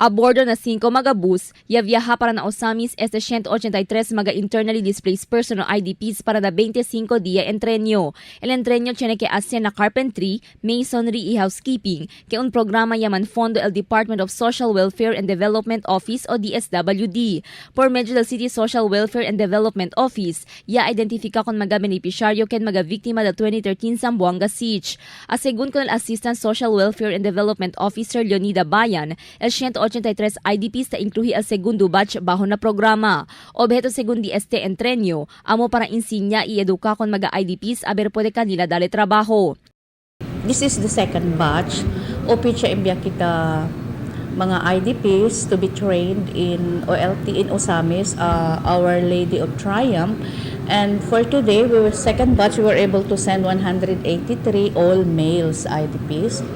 A bordo na 5 mga bus, ya viaja para na Ozamis este 183 mga internally displaced person o IDPs para na 25 día entreno. El entreno tiene que hacer na carpentry, masonry y housekeeping, que un programa llaman fondo el Department of Social Welfare and Development Office o DSWD. Por medio del City Social Welfare and Development Office, ya identifica con mga beneficiario ken mga víctima del 2013 Zamboanga Siege. A según con el Assistant Social Welfare and Development Officer Leonida Bayan, el 183 IDPs ta incluye el segundo batch bajo na programa. Objeto según di este entreno, amo para insinya y educa con mga IDPs a ver puede kanila dale trabajo. This is the second batch. Opicha imbya kita mga IDPs to be trained in OLT in Ozamis, Our Lady of Triumph. And for today, we were second batch, we were able to send 183 all males IDPs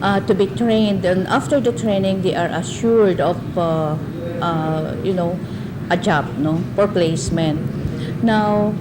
to be trained. And after the training, they are assured of a job, no, for placement. Now,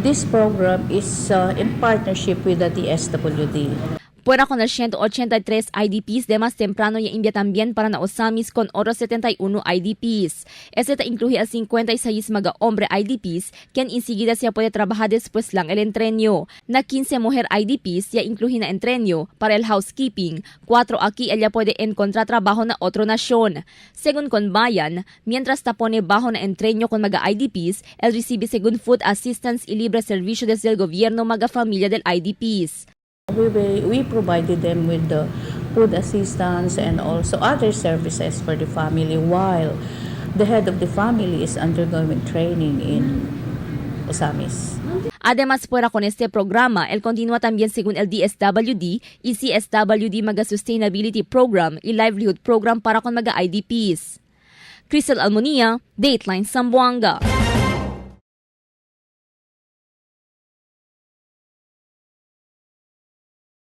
this program is in partnership with the DSWD. Fuera con el 183 IDPs de más temprano ya envía también para na Ozamis con otros 71 IDPs. Este incluye al 56 mga hombre IDPs, quien enseguida se puede trabajar después lang el entreno. Na 15 mujer IDPs ya incluye na entreno para el housekeeping. Cuatro aquí ella puede encontrar trabajo na otro nación. Según con Bayan, mientras tapone bajo na entreno con mga IDPs, él recibe según food assistance y libre servicio desde el gobierno mga familia del IDPs. We provided them with the food assistance and also other services for the family while the head of the family is undergoing training in Ozamis. Además, fuera con este programa, él continúa también según el DSWD y CSWD mga Sustainability Program y Livelihood Program para con mga IDPs. Crystal Almonia, Dateline Zamboanga.